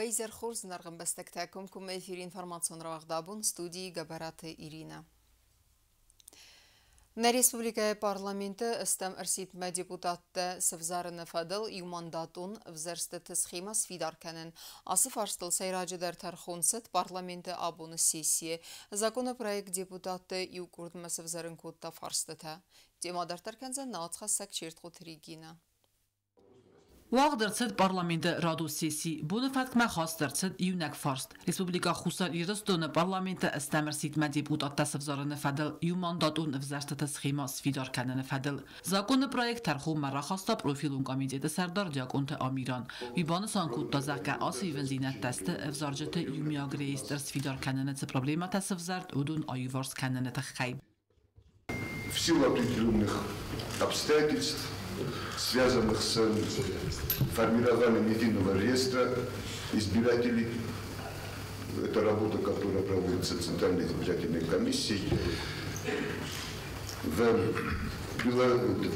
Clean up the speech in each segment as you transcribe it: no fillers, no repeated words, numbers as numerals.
Уӕ изӕр хорз, зынаргъ ӕмбӕстӕгтӕ, комкоммӕ эфиры информацион рауагъд «Абон», студийы Гӕбӕраты Иринӕ. Нӕ республикӕйы парламенты ӕстӕм ӕрсидтмӕ депутаттӕ сӕвзарыны фӕдыл иумандатон ӕвзӕрстыты схемӕ сфидар кӕнын. Ацы фарстыл сӕйраджыдӕр тӕрхон цыд парламенты абоны сессийы. Законопроект депутатты иу къордмӕ сӕвзӕрын кодта фарстытӕ. Темӕ дарддӕр кӕндзӕн нӕ уацхӕссӕг Чертхъоты Регинӕ. Уагъд ӕрцыд парламенты радон сесси. Боны фӕткмӕ хаст ӕрцыд иунӕг фарст. Республикӕ Хуссар Ирыстоны парламенты ӕстӕм ӕрсидтмӕ депутаттӕ сӕвзарыны фӕдыл иумандатон ӕвзӕрстыты схемӕ сфидар кӕныны фӕдыл. Законы проект тӕрхонмӕ рахаста профилон комитеты сӕрдар Диакъонты Амиран. Уый банысан кодта, зӕгъгӕ, ацы ивындзинӕдтӕ сты ӕвзарджыты иумиаг реестр сфидар кӕныны цы проблемӕтӕ сӕвзӕрд, уыдон аиуварс кӕныны тыххӕй. В силу определенных обстоятельств, связанных с формированием единого реестра избирателей, это работа, которая проводится Центральной избирательной комиссией, в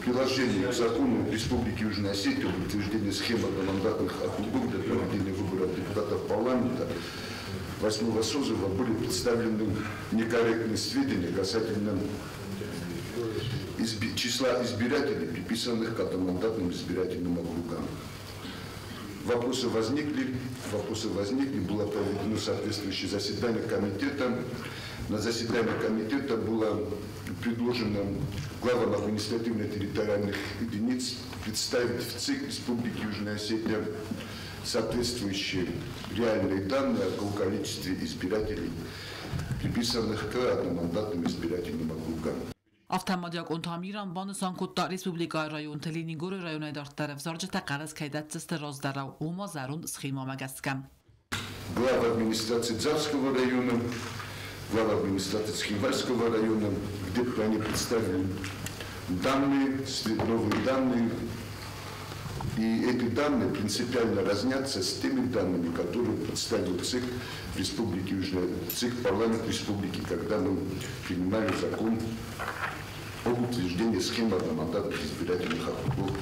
приложении к закону Республики Южная Осетия об утверждении схемы одномандатных округов для проведения выборов депутатов парламента восьмого созыва были представлены некорректные сведения касательно числа избирателей, приписанных к одномандатным избирательным округам. Вопросы возникли, было проведено соответствующее заседание комитета. На заседании комитета было предложено главам административно-территориальных единиц представить в ЦИК Республики Южная Осетия соответствующие реальные данные о количестве избирателей, приписанных к одномандатным избирательным округам. Афтӕ ма Диакъонты Амиран банысан кодта, республикӕйы районты Ленингоры районӕй дарддӕр ӕвзарджытӕ хъӕлӕс кӕй дӕтдзысты раздӕрау, ома зӕронд схемӕмӕ гӕсгӕ. Глава администрации Дзавского района, глава администрации Цхинвальского района, где они представили данные, новые данные, и эти данные принципиально разнятся с теми данными, которые представил ЦИК Республики Южная, ЦИК парламент Республики, когда мы принимали закон об утверждении схемы одномандатных избирательных округов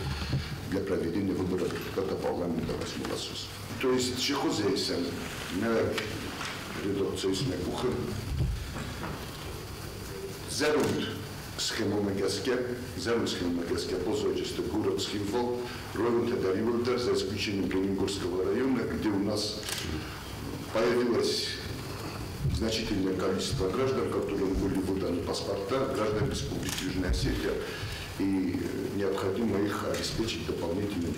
для проведения выборов депутата парламента восьмого созыва. То есть Чехозейсен, редакцийы кухы, зӕронд схемӕмӕ гӕсгӕ, зӕронд схемӕмӕ гӕсгӕ баззадысты город Цхинвал, районтӕ дӕр иууылдӕр, за исключением Ленингорского района, где у нас появилось значительное количество граждан, которым были выданы паспорта, граждан Республики Южная Осетия, и необходимо их обеспечить дополнительными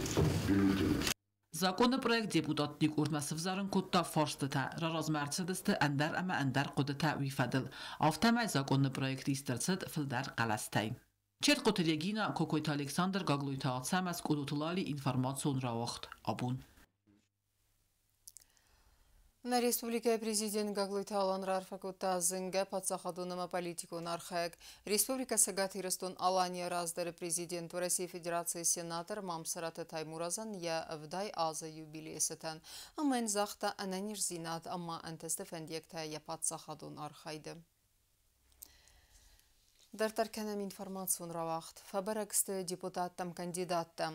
бюллетенями. Законопроект депутатты къордмӕ сӕвзӕрын кодта фарстытӕ, раразмӕ ӕрцыдысты ӕндӕр ӕмӕ ӕндӕр хъуыдытӕ уый фӕдыл. Афтӕмӕй законы проект ист ӕрцыд фылдӕр хъӕлӕстӕй. Чертхъоты Регина, Кокойты Александр, Гаглойты Ацӕмӕз, Къодоты Лали, информацион рауагъд «Абон». Нӕ республикӕйы президент Гаглойты Алан раарфӕ кодта зынгӕ паддзахадон ӕмӕ политикон архайӕг, Республикӕ Цӕгат Ирыстон-Аланийы раздӕры президент, Уӕрӕсейы Федерацийы сенатор Мамсыраты Таймуразӕн йӕ 70 азы юбилейы цытӕн ӕмӕ йын загъта ӕнӕниздзинад ӕмӕ ӕнтысты фӕндиӕгтӕ йӕ паддзахадон архайды. Дарддӕр кӕнӕм информацион рауагъд. Фӕбӕрӕг сты депутаттӕм кандидаттӕ.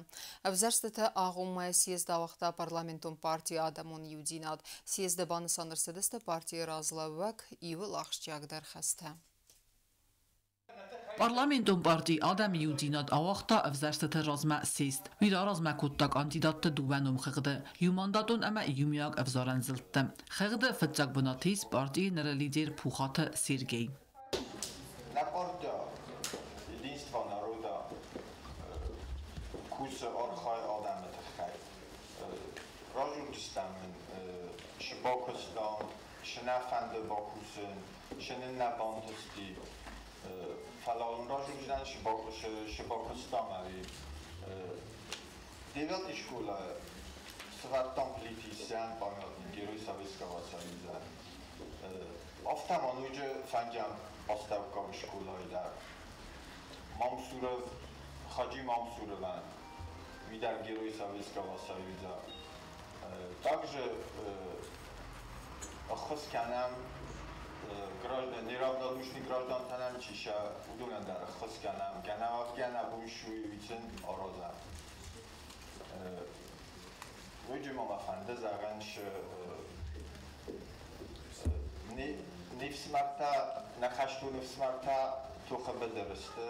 Ӕвзӕрстыты агъоммӕ съезд ауагъта парламентон парти «Адӕмон иудзинад». Съезды банысан ӕрцыдысты партийы разлӕууӕг иууыл ахсджиагдӕр хӕстӕ. Парламентон парти «Адӕмы иудзинад» ауагъта ӕвзӕрстыты размӕ съезд. Уый раразмӕ кодта кандидатты дыууӕ номхыгъды: иумандатон ӕмӕ иумиаг ӕвзарӕн зылдты. Хыгъды фыццаг бынаты ис партийы ныры лидер Пухаты Сергей. Нӕ партия «Единство народа» кусы, архайы адӕмы тыххӕй. Радзурдзыстӕм ын, цы бакуыстам, цы нӕ фӕнды бакусын, цы нын нӕ бантысти. Фӕлӕ уын радзурдзынӕн, цы бакуыстам ӕви. Девятый школа сӕвӕрдтам Плиты Иссӕйӕн памятник, Герой Советского Союза. Афтӕ ма ноджы фӕндзӕм астӕуккаг скъолайы дӕр. Мамсуров, Хаджи Мамсуровӕн, уый дӕр Герой Советского Союза. Также ӕххуыс кӕнӕм граждан, неравнодушный граждантӕн чи сӕ, уыдонӕн дӕр ӕххуыс кӕнӕм. Кӕнӕ афгӕ нӕ бон цы у, уый сын аразӕм. Ноджы Уыимӕ фӕнды зӕгъын, не фсымӕртӕ, нӕ хӕстон ӕфсымӕртӕ тохы быдыры сты.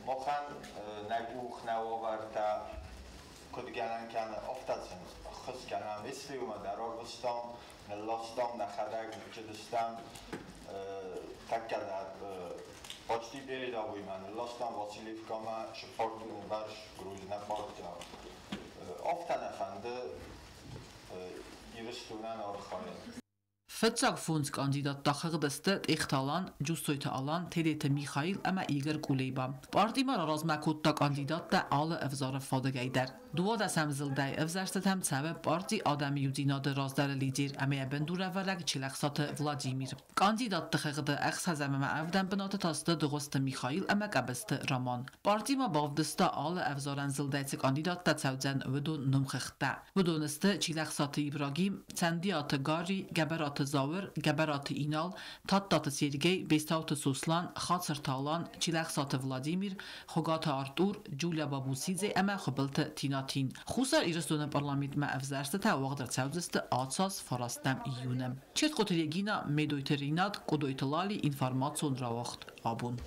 Махӕн нӕ къух, нӕ уавӕртӕ куыд гӕнӕн кӕны, афтӕ сын ӕххуыс кӕнӕм. СВО-мӕ дӕр арвыстам, нылластам, нӕхӕдӕг ныццыдыстӕм. Тӕккӕ дӕр почти передовоймӕ нылластам Васильевкӕмӕ цыппар бӕрц груз нӕ партийӕ. Афтӕ нӕ фӕнды Ирыстонӕн архайын. Фыццаг фондз кандидатта хыгъды сты Тъехты Алан, Джуссойты Алан, Тедеты Михаил ӕмӕ Игорь Кулеба. Парти ма раразмӕ кодта кандидаттӕ алы ӕвзары фадыгӕй дӕр. 12-ӕм зылдӕй ӕвзӕрстытӕм цӕуы парти Адӕмы иудзинады раздӕры лидер ӕмӕ йӕ бындурӕвӕрӕг Челӕхсаты Владимир. Кандидатты хыгъды ӕхсӕзӕм ӕмӕ ӕвдӕм бынаты та сты Дыгъуызты Михаил ӕмӕ Къӕбысты Роман. Парти ма бавдыста алы ӕвзарӕн зылдӕй цы кандидаттӕ цӕудзӕн, уыдон номхыгъдтӕ. Уыдон сты Чилӕхсаты Ибрагим, Цӕндиаты Гарри, Гӕбӕраты Зауыр, Гӕбӕраты Инал, Тадтаты Сергей, Бестауты Сослан, Хацырты Алан, Чилӕхсаты Владимир, Хуыгаты Артур, Джулия Бабусидзе ӕмӕ Хуыбылты Тинатин. Хуссар Ирыстоны парламентмӕ ӕвзӕрстытӕ уагъд ӕрцӕудзысты ацы аз 9 июны. Четхъоты Регина, Медойты Ринат, Къодойты Лали, информацион рауагъд «Абон».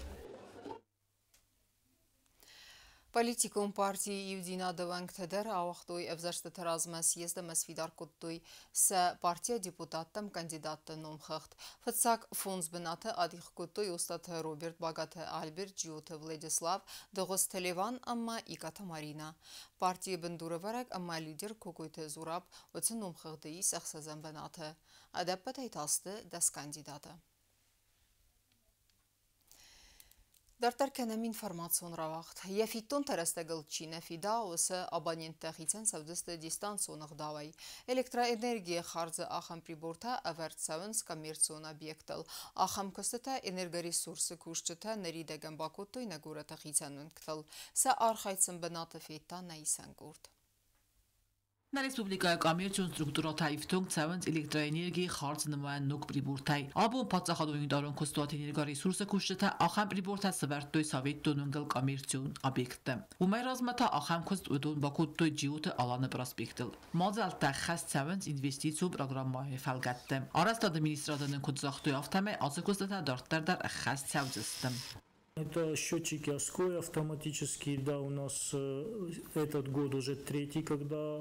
Политикон партийы Иудзинады уӕнгтӕ дӕр ауагътой ӕвзӕрстыты размӕ съезд ӕмӕ сфидар кодтой сӕ партийӕ депутаттӕм кандидатты номхыгъд. Фыццаг фондз бынаты адих кодтой Остъаты Роберт, Багаты Альберт, Джиоты Владислав, Дыгъуызты Леван ӕмӕ Икъаты Марина. Партийы бындурӕвӕрӕг ӕмӕ лидер Кокойты Зураб уыцы номхыгъды ис ӕхсӕзӕм бынаты. Ӕдӕппӕтӕй та сты 10 кандидаты. Дарддӕр кӕнӕм информацион рауагъд. Йӕ фиддонтӕ рӕстӕгыл чи нӕ фида, уыцы абоненттӕ хицӕн цӕудзысты дистанцион ӕгъдауӕй. Электроэнергийы хардзы ахӕм прибортӕ ӕвӕрд цӕуынц коммерцион объекттыл. Ахӕм куыстытӕ энергоресурсы кусджытӕ ныридӕгӕн бакодтой нӕ горӕты хицӕн уынгтыл. Сӕ архайд сын бынаты федта нӕ исӕн къорд. Нӕ республикӕйы коммерцион структурӕтӕ ифтонг цӕуынц электроэнергийы хардз нымайӕн ног прибортӕй. Абон паддзахадон унитарон куыстуат энергоресурсы кусджытӕ ахӕм прибортӕ сӕвӕрдтой Советон уынгыл коммерцион объектты. Уымӕй размӕ та ахӕм куыст уыдон бакодтой Джиоты Аланы проспектыл. Мадзӕлттӕ хӕст цӕуынц инвестицион программӕйы фӕлгӕтты. Арӕзтады министрады нын куыд загътой, афтӕмӕй ацы куыстытӕ дарддӕр дӕр ӕххӕст цӕудзысты. Это счетчики ОСКОИ автоматические, да, у нас этот год уже третий, когда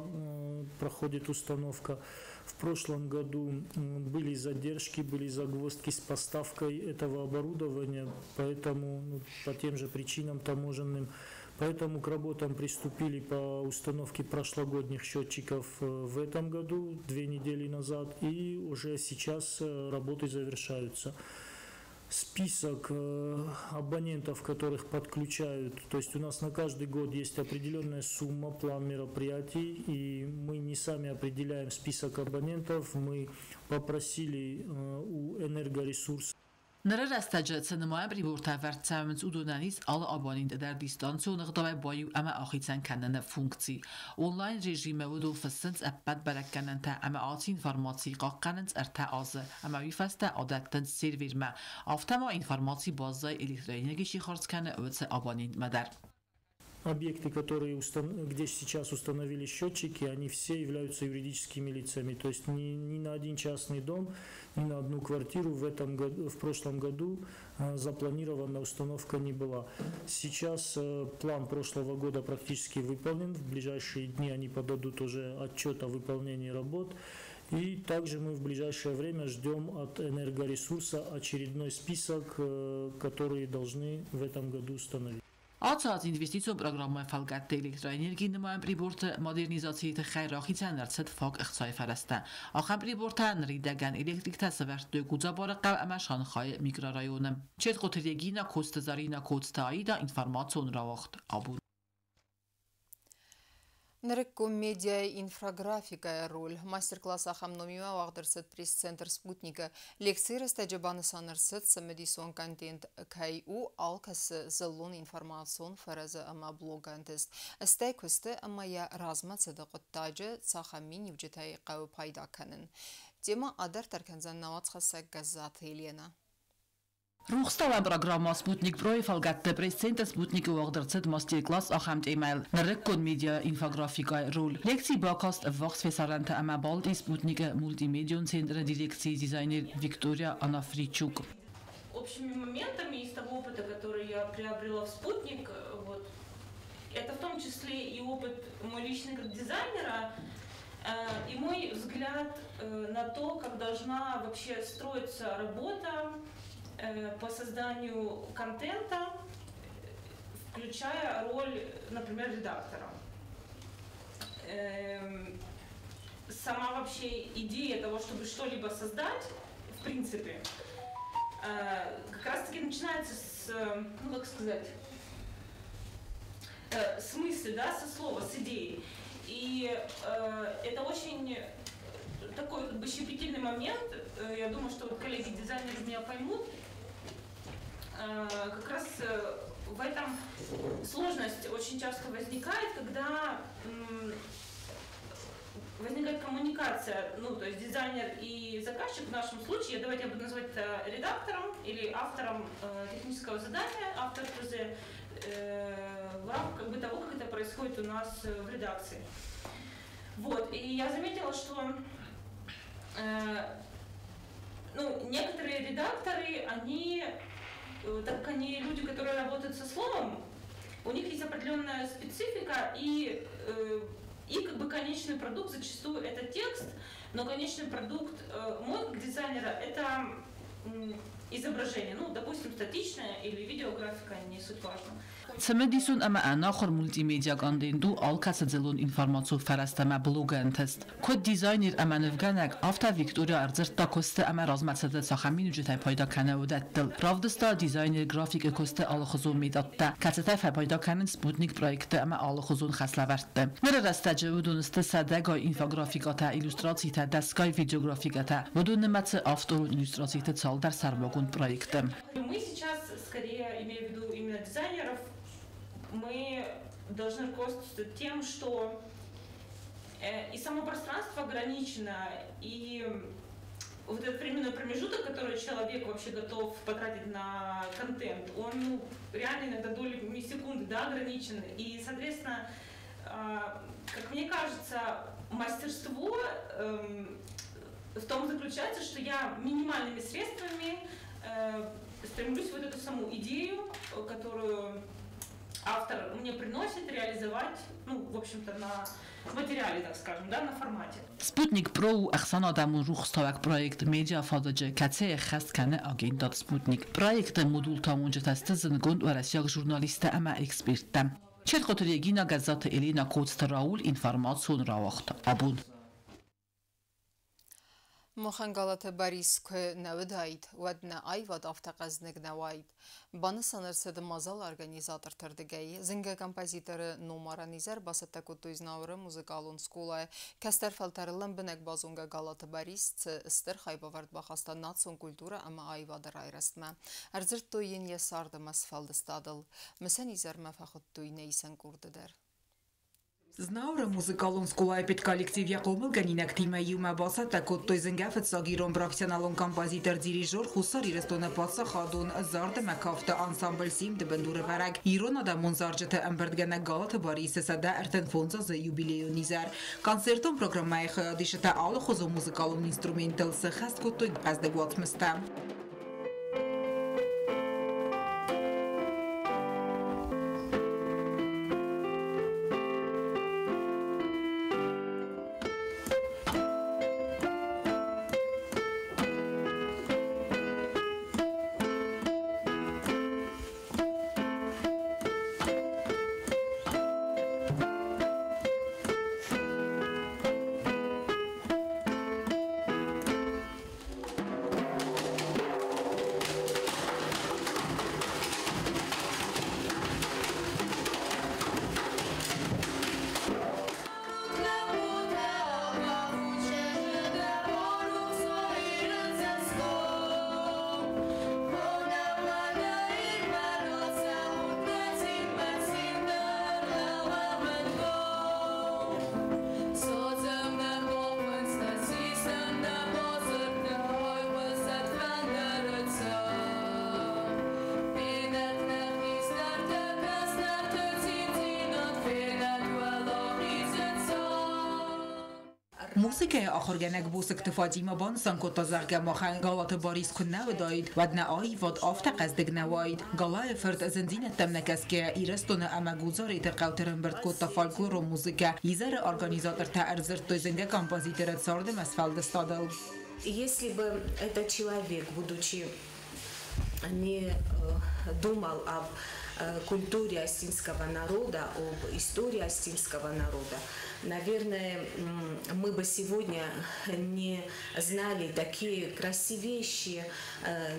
проходит установка. В прошлом году были задержки, были загвоздки с поставкой этого оборудования, поэтому, ну, по тем же причинам таможенным. Поэтому к работам приступили по установке прошлогодних счетчиков в этом году, 2 недели назад, и уже сейчас работы завершаются. Список абонентов, которых подключают, то есть у нас на каждый год есть определенная сумма, план мероприятий, и мы не сами определяем список абонентов, мы попросили у энергоресурса. Ныры рӕстӕджы цы нымайӕн прибортӕ ӕвӕрд цӕуынц, уыдонӕн ис алы абоненты дӕр дистанцион ӕгъдауӕй баиу ӕмӕ ахицӕн кӕныны функци. Онлайн режимы уыдон фыссынц ӕппӕт бӕрӕггӕнӕнтӕ ӕмӕ ацы информаци хъахъхъӕнынц 3 азы, ӕмӕ уый фӕстӕ адӕттынц сервермӕ. Афтӕ ма информаци баззайы электроэнерги чи хардз кӕны, уыцы абонентмӕ дӕр. Объекты, которые где сейчас установили счетчики, они все являются юридическими лицами. То есть ни на один частный дом, ни на одну квартиру в прошлом году запланирована установка не была. Сейчас план прошлого года практически выполнен. В ближайшие дни они подадут уже отчет о выполнении работ. И также мы в ближайшее время ждем от энергоресурса очередной список, который должны в этом году установить. Ацы аз инвестицион программӕйы фӕлгӕтты электроэнергийы нымайӕн приборты модернизацийы тыххӕй рахицӕн ӕрцыд фаг ӕхцайы фӕрӕзтӕ. Ахӕм прибортӕ ныридӕгӕн электриктӕ сӕвӕрдтой Гудзабары хъӕу ӕмӕ Шанхайы микрорайоны. Четхъоты Регина, Коцты Зарина, Коцты Аида, информацион рауагъд «Абон». Нырыккон медиайы инфографикӕйы роль. Мастер-класс ахӕм номимӕ уагъд ӕрцыд пресс-центр «Спутник»-ы. Лекцийы рӕстӕджы банысан ӕрцыд цымыдисон контент кӕй у алкӕцы дзыллон информацион фӕрӕзы ӕмӕ блогы ӕнтыст. Стӕй куысты ӕмӕ йӕ размӕцыды хъуыддаджы цахӕм миниуджытӕй хъӕуы пайда кӕнын. Темӕ адарддӕр кӕндзӕн нӕ уацхӕссӕг Гӕззаты Елена. Рухстауӕн программӕ «Спутник Про»-йы фӕлгӕтты пресс-центр «Спутник»-ы уагъд ӕрцыд мастер-класс ахӕм темӕйыл: «Нырыккон медиа-инфографикӕйы роль». Лекци бакаст ӕввахс фӕсарӕнтӕ ӕмӕ Балтийы «Спутник»-ы мультимедион центры дирекцийы дизайнер Виктория Анафричук. Общими моментами из того опыта, который я приобрела в «Спутник», вот, это в том числе и опыт мой личный как дизайнера, и мой взгляд на то, как должна вообще строиться работа по созданию контента, включая роль, например, редактора. Сама вообще идея того, чтобы что-либо создать, в принципе, как раз-таки начинается с, ну как сказать, с мысли, да, со слова, с идеи. И это очень такой как бы щепетильный момент. Я думаю, что вот коллеги-дизайнеры меня поймут. Как раз в этом сложность очень часто возникает, когда возникает коммуникация, ну, то есть дизайнер и заказчик в нашем случае, давайте я буду называть это редактором или автором технического задания, автор ТЗ, в рамках как бы того, как это происходит у нас в редакции. Вот, и я заметила, что ну, некоторые редакторы, они, так как они люди, которые работают со словом, у них есть определенная специфика, и как бы конечный продукт зачастую это текст, но конечный продукт мой как дизайнера это изображение, ну, допустим, статичное или видеографика, не суть важно. Цымыдисон ӕмӕ ӕнахуыр мультимедиа контент у алкӕцы дзыллон информацион фӕрӕзтӕ ӕмӕ блогы ӕнтыст. Куыд дизайнер ӕмӕ нывгӕнӕг, афтӕ Виктория ӕрдзырдта куысты ӕмӕ размӕцыды цахӕм миниуджытӕй пайда кӕны, уыдӕттыл. Равдыста дизайнер-графикы куысты алыхуызон методтӕ, кӕцытӕй фӕпайда кӕнынц «Спутник» проектты ӕмӕ алыхуызон хӕслӕвӕрдты. Ныры рӕстӕджы уыдон сты сӕдӕгай инфографикӕтӕ, иллюстрацитӕ, дӕсгай видеографикӕтӕ. Уыдон нымӕцы авторон иллюстрациты цалдӕр сӕрмагонд проекты. Мы сейчас, скорее, имея в виду именно дизайнеров, мы должны руководствоваться тем, что и само пространство ограничено, и вот этот временной промежуток, который человек вообще готов потратить на контент, он, ну, реально иногда долями секунды, да, ограничен. И, соответственно, как мне кажется, мастерство в том заключается, что я минимальными средствами стремлюсь вот эту саму идею, которую автор мне приносит, реализовать, ну, в общем-то, на материале, так скажем, да, на формате. Sputnik Pro у ӕхсӕнадӕмон рухстауӕг проект медиафадыджы, кӕцы ӕххӕст кӕны агентад Sputnik. Проекты модултамонджытӕ сты зындгонд уӕрӕсейаг журналисттӕ ӕмӕ эксперттӕ. Четхъоты Регина, Гӕззаты Элина, Коцты Рауль, информацион рауагъд «Абон». Махӕн Галаты Барис куы нӕ уыдаид, уӕд нӕ аивад афтӕ хъӕзныг нӕ уаид. Банысан ӕрцыд мадзалы организаторты рдыгӕй. Зынгӕ композиторы номарӕн изӕр бацӕттӕ кодтой Знауыры музыкалон скъолайы. Кӕстӕр фӕлтӕры лӕмбынӕг базонгӕ Галаты Барис цы стыр хайбавӕрд бахаста национ культурӕ ӕмӕ аивады райрӕзтмӕ. Ӕрдзырдтой йын йӕ цард ӕмӕ сфӕлдыстадыл. Мысӕн изӕрмӕ фӕхуыдтой нӕ исӕн къорды дӕр. Знауыры музыкалон скъолайы педколлектив йӕ хъомылгӕнинӕгтимӕ иумӕ бацӕттӕ кодтой зынгӕ фыццаг ирон профессионалон композитор, дирижер, Хуссар Ирыстоны паддзахадон зард ӕмӕ кафты ансамбль «Симд» бындурӕвӕрӕг, ирон адӕмон зарджыты ӕмбырдгӕнӕг Галаты Барисы 135 азы юбилейон изӕр. Концертон программӕйы хайадисджытӕ алыхуызон музыкалон инструменттыл сӕххӕст кодтой хъӕздыг уацмыстӕ. Музыкӕйы ахуыргӕнӕг Босыкты Фатимӕ банысан кодта, зӕгъгӕ, махӕн Галаты Барис куы нӕ уыдаид, уӕд нӕ аивад афтӕ хъӕздыг нӕ уаид. Галайы фырт зындзинӕдтӕм нӕ кӕсгӕйӕ Ирыстоны ӕмӕ Гудзареты хъӕуты ӕрӕмбырд кодта фольклорон музыкӕ. Изӕры организатортӕ ӕрдзырдтой зынгӕ композиторы цард ӕмӕ сфӕлдыстадыл. Если бы этот человек, будучи не думал об культуре остинского народа, об истории остинского народа, наверное, мы бы сегодня не знали такие красивейшие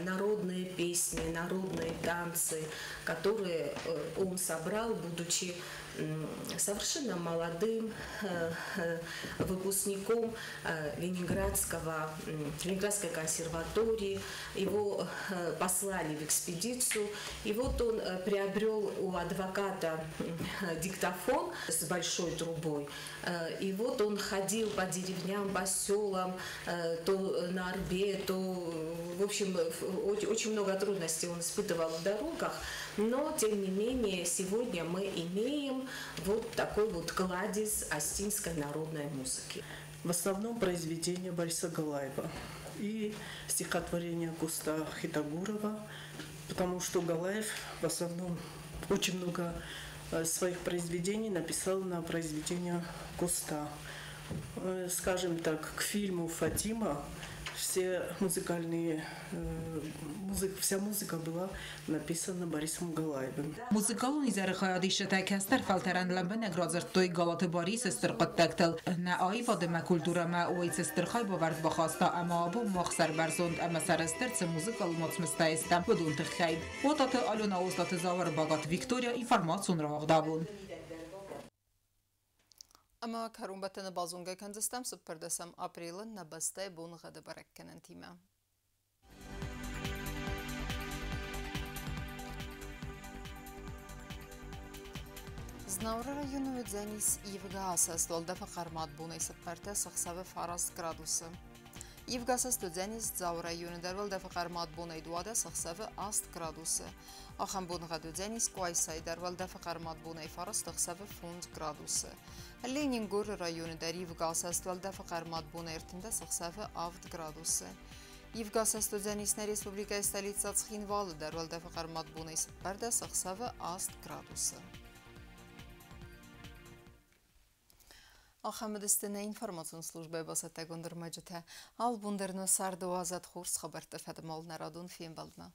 народные песни, народные танцы, которые он собрал, будучи совершенно молодым выпускником Ленинградской консерватории. Его послали в экспедицию, и вот он приобрел у адвоката диктофон с большой трубой. И вот он ходил по деревням, по селам, то на арбе, то, в общем, очень много трудностей он испытывал в дорогах. Но, тем не менее, сегодня мы имеем вот такой вот кладезь остинской народной музыки. В основном произведения Бориса Галаева и стихотворение Густа Хетагурова, потому что Галаев в основном очень много своих произведений написал на произведения Густа. Скажем так, к фильму «Фатима» все музыкальные, вся музыка была написана Борисом Галаевым. Музыкалон изӕры хайадисджытӕ кӕстӕр фӕлтӕрӕн лӕмбынӕг радзырдтой Галаты Барисы стыр хъуыддӕгтыл. Нӕ аивад ӕмӕ культурӕмӕ уый цы стыр хайбавӕрд бахаста ӕмӕ абон мах сӕрбӕрзонд ӕмӕ сӕрыстыр цы музыкалон уацмыстӕ стӕм, уыдон тыххӕй. Уататы Алена, Остаты Зауыр, Багаты Виктория, информацион рауагъдабон. Ӕмӕ кӕронбӕттӕны базонгӕ кӕндзыстӕм 14 апрелы нӕ бӕстӕйы боныгъӕды бӕрӕггӕнӕнтимӕ. Знауыры районы уыдзӕнис ивгӕ асӕст, уӕлдӕфы хъӕрмад бонӕй 4 ӕхсӕвы 9 градусы. Ивгӕ асӕст уыдзӕнис Дзауы районы дӕр, уӕлдӕфы хъӕрмад бонӕй 12 ӕхсӕвы 8 градусы. Ахӕм боныгъӕд уыдзӕнис Къуайсайы дӕр, уӕлдӕфы хъӕрмад бонӕй 9 ӕхсӕвы 5 градусы. Ленингоры районы дӕр ивгӕ асӕст, уӕлдӕфы хъӕрмад бонӕй 13 ӕхсӕвы 7 градусы. Ивгӕ асӕст уыдзӕнис нӕ республикӕйы столицӕ Цхинвалы дӕр, уӕлдӕфы хъӕрмад бонӕй 14 ӕхсӕвы 8 градусы. Ахӕм уыдысты нӕ информацион службӕйы бацӕттӕгонд ӕрмӕджытӕ. Алыбон дӕр нӕ царды уадзӕд хорз хабӕртты фӕдыл нӕ радон фембӕлдмӕ.